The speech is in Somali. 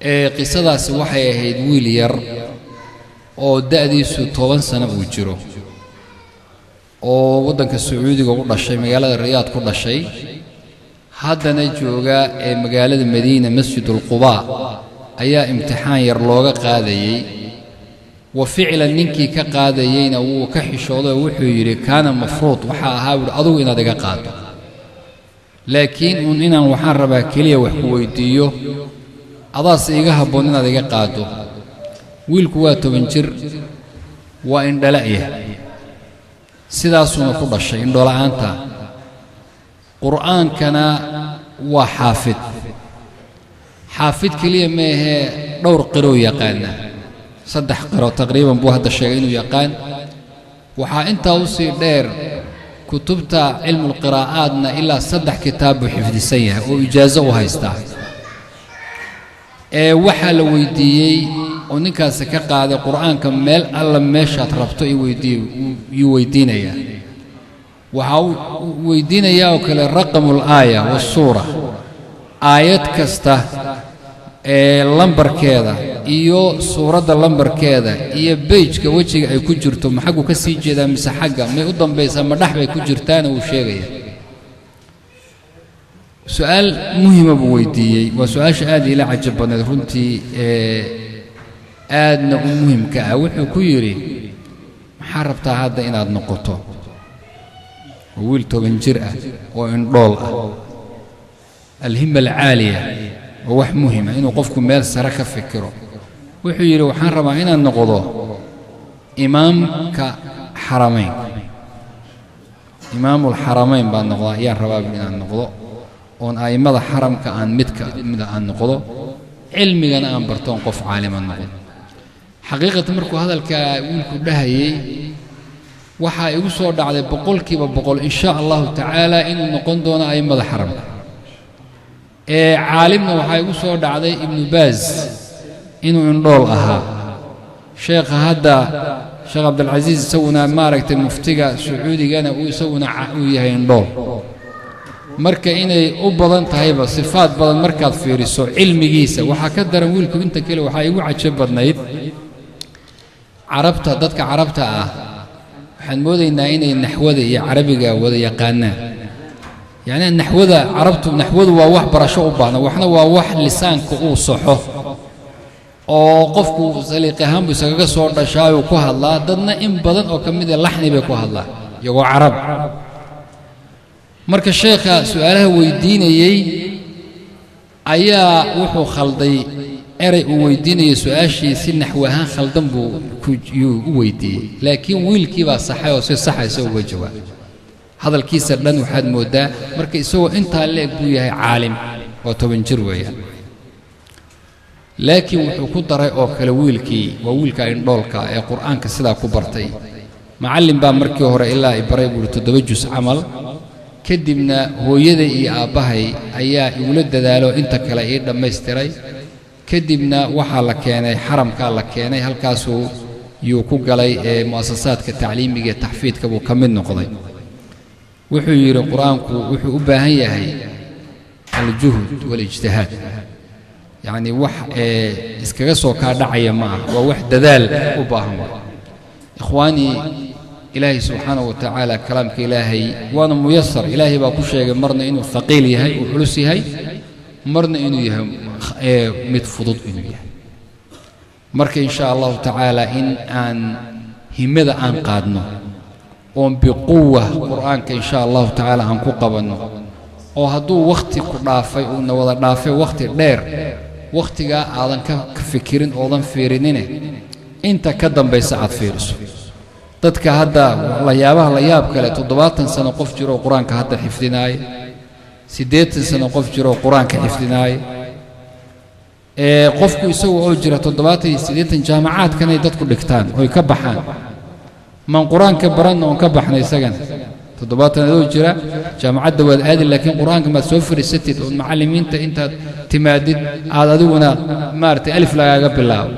Ee qisadaasi waxay ahayd wiil yar oo da'diisu 10 sano uu jiro oo waddanka Sacuudiga u dhashay, magaalada Riyaad ku dhashay, haddana jooga ee magaalada Madiina Masjidul Qubaa ayaa imtixaan yar looga qaadayey. Wa ficlan ninkii ka qaadayeyna wuu ka xishooday oo wuxuu yidhi kaana mafruud waxaa ahaa buuhi adugu inaad iga qaado, laakiin uun inaan waxaan rabaa keliya wax ku weydiiyo, adaas iiga habboon inaad iga qaado. Wiilku waa 10 jir, waa indhala'yah, sidaasuuna ku dhashay indhola'aanta. Qur'aankana waa xaafid, xaafid keliya maahee dhowr qirou yaqaana, 3 qiro taqriiban buu hadda sheegay inuu yaqaan. Waxaa intaa u sii dheer kutubta cilmulqiraa'aadna ilaa 3 kitaab buu xifdisan yahay oo ijaaso u haystaa. Ee waxaa la weydiiyey oo ninkaasi ka qaaday qur'aanka meel alla meeshaad rabto iyuu weydiinayaa. Waxaa uu weydiinayaa oo kale raqamul aaya waasuura, aayad kasta ee lambarkeeda iyo suuradda lambarkeeda iyo beyjka wejiga ay ku jirto, ma xaggu ka sii jeedaa mise xagga, may u dambaysaa ma dhex bay ku jirtaana wuu sheegaya. Su-aal muhima buu weydiiyey, waa su-aasha aad iila cajab badnayd runtii ee aadna u muhimka ah. Wuxuu ku yidhi maxaa rabtaa hadda inaad noqoto? Waa wiil 10 jir ah oo indhool ah. Alhima alcaaliya waa wax muhima inuu qofku meel sare ka fikiro. Wuxuu yidhi waxaan rabaa inaan noqdo imaamka xaramaynka, imaamulxaramayn baan noqdaa ayaan rabaa inaan noqdo, oon a'immada xaramka aan mid ka mida aan noqdo, cilmigana aan barto oon qof caalima noqdo. Xaqiiqatan markuu hadalkaa wiilku dhahayey waxaa igu soo dhacday 100% in shaa allahu tacaala inuu noqon doono a'immada xaramka. Ee caalimna waxaa igu soo dhacday Ibnu Baaz inuu indhool ahaa, sheekha hadda Sheekh Cabdilcasiis isaguna maaragtay muftiga Sacuudigana uu isaguna uu yahay indhool. Marka inay u badan tahayba sifaad badan markaad fiiriso cilmigiisa. Waxaa ka daran wiilku inta kale waxaa igu cajab badnayd carabta, dadka carabta ah waxaan moodaynaa inay naxwada iyo carabiga wada yaqaanaan. Yacni naxwada carabtu, naxwadu waa wax barasho u baahna, waxna waa wax lisaanka uu saxo oo qofku saliiq ahaan buu isagaga soo dhashaayuu ku hadlaa. Dadna in badan oo ka mid a laxni bay ku hadlaan iyagoo carab. Marka sheekha su-aalaha weydiinayey ayaa wuxuu khalday erey uu weydiinayey su-aashii, si naxwi ahaan khaldan buu yuu u weydiiyey, laakiin wiilkii baa saxay oo si saxa isaga uga jawaabay. Hadalkiisa dhan waxaad mooddaa marka isagoo intaa leeg buu yahay caalim, waa 10 jir weeyaan. Laakiin wuxuu ku daray oo kale wiilkii, waa wiilka indhoolka ee qur'aanka sidaa ku bartay. Macallin baa markii hore ilaa i baray buuhi 7 jus camal, kadibna hooyaday iyo aabbahay ayaa igula dadaalo inta kale ii dhammaystiray. Kadibna waxaa la keenay xaramkaa la keenay, halkaasuu yuu ku galay ee mu'asasaadka tacliimiga ee taxfiidka buu ka mid noqday. Wuxuu yidhi qur-aanku wuxuu u baahan yahay aljuhd walijtihaad, yacnii wax ee iskaga soo kaa dhacaya ma ah, waa wax dadaal u baahan way. Ikhwaanii, ilaahay subxaanahu wa tacaala kalaamka ilaahay waana muyasar. Ilaahay baa ku sheegay marna inuu haqiil yahay uu culus yahay, marna inuu yahay mid fudud inuu yahay. Marka in shaa allahu tacaala in aan himada aan qaadno oon biquwa qur'aanka in shaa allahu tacaala aan ku qabanno, oo hadduu wakhti ku dhaafay uuna wada dhaafay wakhti dheer, wakhtigaa aadan ka fikirin oodan fiirinine inta ka dambaysa aad fiiriso. Dadka hadda layaabaha la yaab kale, 70 sano qof jiroo qur-aanka hadda xifdinaaya, 80 sano qof jiroo qur-aanka xifdinaaya, ee qofku isagu oo jira 70 iyo 80 jaamacaadkanay dadku dhigtaan oy ka baxaan, maan qur-aanka baranna oon ka baxnay isagana 70 adoo jira jaamacadda waad aadi, laakiin qur-aanka maad soo fadhiisatid ood macallimiinta intaad timaadid aad adiguna maaragtay alif lagaaga bilaabo.